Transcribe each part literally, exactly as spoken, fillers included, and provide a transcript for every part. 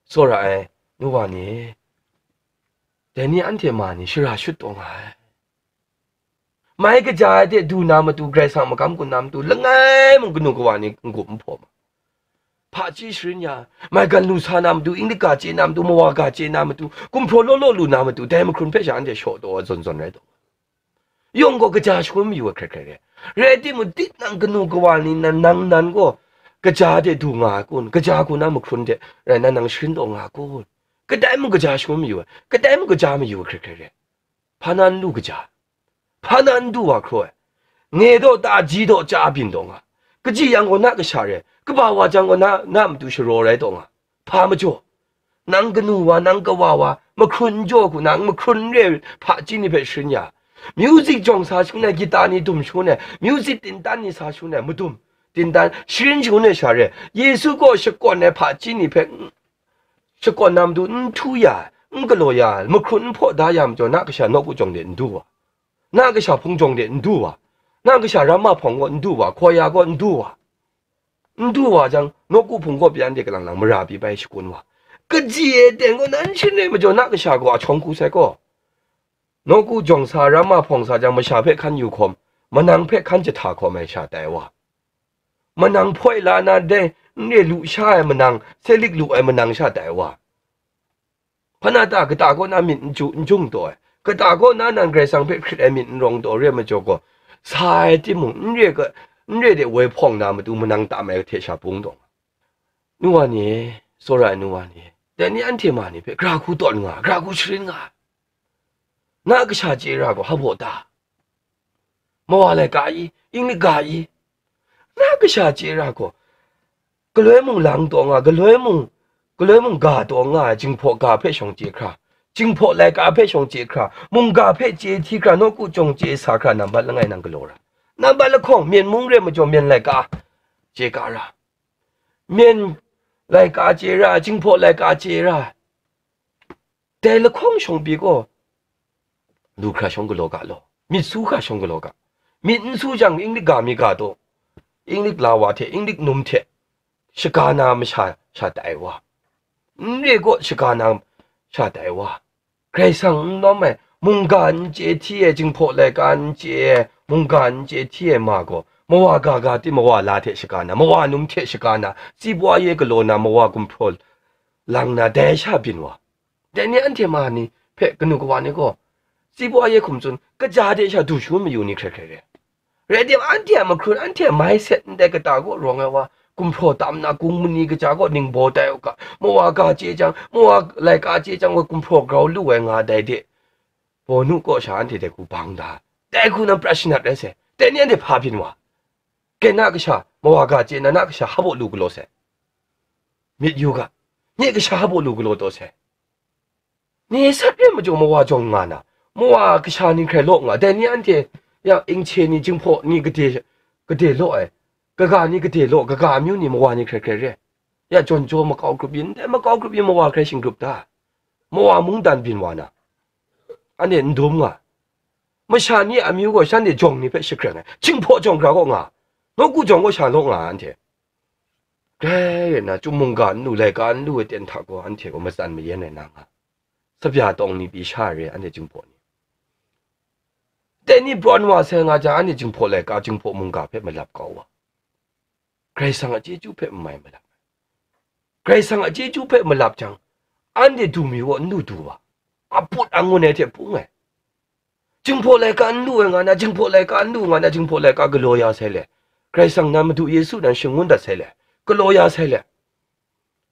Tsawra ai, nu wa ni, dai ni anhte ma ni shara shut taw nga ai. Mai kaja ai hte du na matu, Karai Kasang magam gun na matu, langai mung kanu kawa ni n-gup n hpaw ma. Hpaji sharin ya, maigan lu sa na matu, English ga chye na matu, mawa ga chye na matu, gumhpraw law law lu na matu, dai mahkrun hpe sha anhte shaw taw ai zawn zawn rai taw. Yawng gaw kaja shangun mayu ai hkrai hkrai re. Rai timung, tinang kanu kawa ni nan, nang nan gaw kaja hte du nga ai kun, kaja hku na mahkrun hte rai na nang sharin taw nga ai kun? Kadai mung kaja shangun mayu ai, kadai mung kaja mayu ai hkrai hkrai re. Hpa na n lu kaja? Hpa na n du wa hkraw ai? Nge daw ta, ji daw ca byin daw nga. Kaji yang gaw na kasha re, kaba wa jang gaw na, na matu sharaw rai taw nga. Hpa majaw? Nang kanu wa, nang kawa wa, mahkrun n jaw hku na, mahkrun n re hpaji ni hpe sharin ya. Music jawng sa shangun ai, gita ni dum shangun ai, music tintan ni sa shangun ai, madum, tintan sharin shangun ai sha re, Yesu kaw shakawn ai hpaji ni hpe, shakawn na matu n htu ya, n galaw ya, mahkrun n hpaw da ya majaw, na kasha nawku jawng de n du wa, na kasha hpung jawng de n du wa, na kasha ramma hpawng kaw n du wa, hkawya kaw n du wa. N du wa jang, nawku hpung kaw pyi anhte kalang lang mara pyi bai shakun wa. Kaji e teng gaw nan shin re majaw, na kasha gaw a hkawng hku sai gaw. Nawku jawng sa, ramma hpawng sa jang, masha hpe hkan yu hkawm, manang hpe hkan jahta hkawm ai sha tai wa. Manang hpoi la na dai, n re lu sha ai manang, selik lu ai manang sha tai wa. Hpa na ta, kata kaw na myit n ju, n jung taw ai? Kata kaw na nan Karai Kasang hpe hkrit ai myit n rawng taw re majaw gaw, sa ai timung, n re ga, n re de woi hpawng na matu manang tam ai hte sha pung taw nga. Nu wa ni, tsawra ai nu wa ni, dai ni anhte ma ni hpe gara hku tawn nga, gara hku sharin nga. Na kasha chye ra gaw, hpa baw ta? Mawa laika i, English ga i, na kasha chye ra gaw, galoi mung lang taw nga, galoi mung, galoi mung ga taw nga ai, Jinghpaw ga hpe shawng chye hkra, Jinghpaw laika hpe shawng chye hkra, mungga hpe chye hti hkra, nawku jawng chye sa hkra, nambat langai nang galaw ra. Nambat lahkawng, myen mung re majaw, myen laika chye ka ra. Myen laika chye ra, Jinghpaw laika chye ra. Dai lahkawng shawng pyi gaw, lu hkra shawng galaw ga law, myit su hkra shawng galaw ga. Myit n su jang, English ga mi ga taw, English la wa hte, English num hte shaga na masha sha tai wa, n re gaw shaga na sha tai wa, Karai Kasang n lawm ai, mungga n chye hti ai, Jinghpaw laika n chye ai, mungga n chye hti ai ma gaw, mawa ga ga tim, mawa la hte shaga na, mawa num hte shaga na, tsibwa ye galaw na, mawa gumhpraw lang na, dai sha byin wa. Dai ni anhte ma ni hpe kanu kawa ni gaw, tsibwa ye hkum tsun, kaja de sha du shangun mayu ni hkrai hkrai re. Rai tim, anhte a mahkrun, anhte a mindset ndai kata kaw rawng ai wa, gumhpraw tam na, kung mani kaja kaw ningbaw tai u ga, mawa ga chye jang, mawa laika chye jang wa, gumhpraw grau lu ai nga dai de, bawnu kaw sha anhte dai hku bang da, dai hku nan prat shanat rai sai, dai ni anhte hpa byin wa, ke na kasha, mawa ga chye na, na kasha hpa baw lu galaw sai, myit yu ga, nye kasha hpa baw lu galaw taw sai. Ni sat re majaw mawa jawng nga na, mawa kasha ni hkrai law nga, dai ni anhte ya inghte ni, Jinghpaw ni gade, gade law ai, kaga ni gade law, kaga amyu ni mawa ni hkrai hkrai re. Ya jawn jaw makau grup yin, dai makau grup yin mawa hkrai shinggrup ta? Mawa mungdan byin wa na, anhte n dum nga. Masha ni amyu gaw shanhte jawng ni hpe shakreng ai, Jinghpaw jawng hkra kaw nga, nawku jawng kaw sha law nga anhte. Grai rai nna, chyum mungga n lu, laika n lu ai ten hta gaw, anhte gaw matsan mayan ai na nga, sabya tawng ni pyi sha re, anhte Jinghpaw ni. Dai ni prawn wa sai nga jang, anhte Jinghpaw laika, Jinghpaw mungga hpe malap kau wa, Karai Kasang a chyeju hpe n mai malap ai. Karai Kasang a chyeju hpe malap jang, anhte du mi gaw n lu du wa, a put a ngun ai hte pung ai. Jinghpaw laika n lu ai nga na, Jinghpaw laika n lu nga na, Jinghpaw laika galaw ya sai le. Karai Kasang nan Madu Yesu nan shangun dat sai le, galaw ya sai le.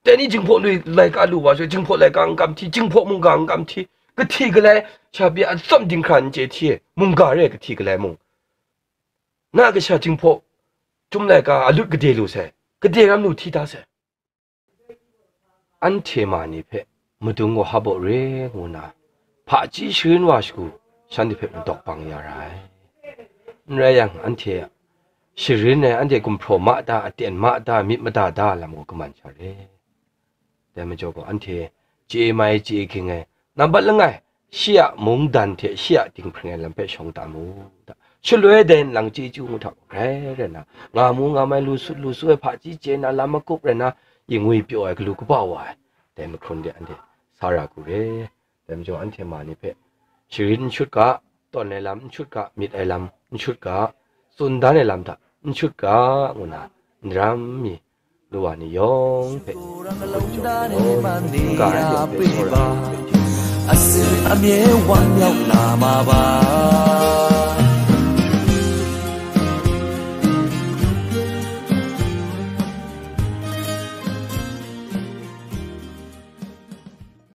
Dai ni Jinghpaw lui laika lu wa sha, Jinghpaw laika n kam hti, Jinghpaw mungga n kam hti, kahti galai sha pyi atsawm dinghkra n chye hti, mungga re kahti galai mung. Na kasha Jinghpaw chyum laika a lut gade lu sai, gade ram lu hti da sai. Anhte ma ni hpe madung gaw hpa baw re ngu na, hpaji sharin wa shagu, shanhte hpe madawk bang ya ra ai. N rai yang, anhte a sharin ai, anhte gumhpraw ma da, aten ma da, myit mada da lam gaw kaman sha re. Dai majaw gaw, anhte chye mai chye ging ai, nambat langai, shi a mungdan hte shi a dinghpring ai lam hpe shawng tam u, da. Shaloi dai nlang chyeju ngu hta gaw, grai rai nna, nga mu nga mai, lu sut lu su ai hpaji chye na, lam magup rai nna, yi ngwi pyaw ai, galu kaba wa ai, dai mahkrun de anhte sa ra ku re. Dai majaw anhte ma ni hpe sharin n shut ga, tawn ai lam n shut ga, myit ai lam n shut ga, tsun dan ai lam hta n shut ga, ngu na n ram mi, lu wa ni yawng hpe, n ga ai myit hpe, အစစ်အမြဲဝမ်းမြောက်လာမှာပါ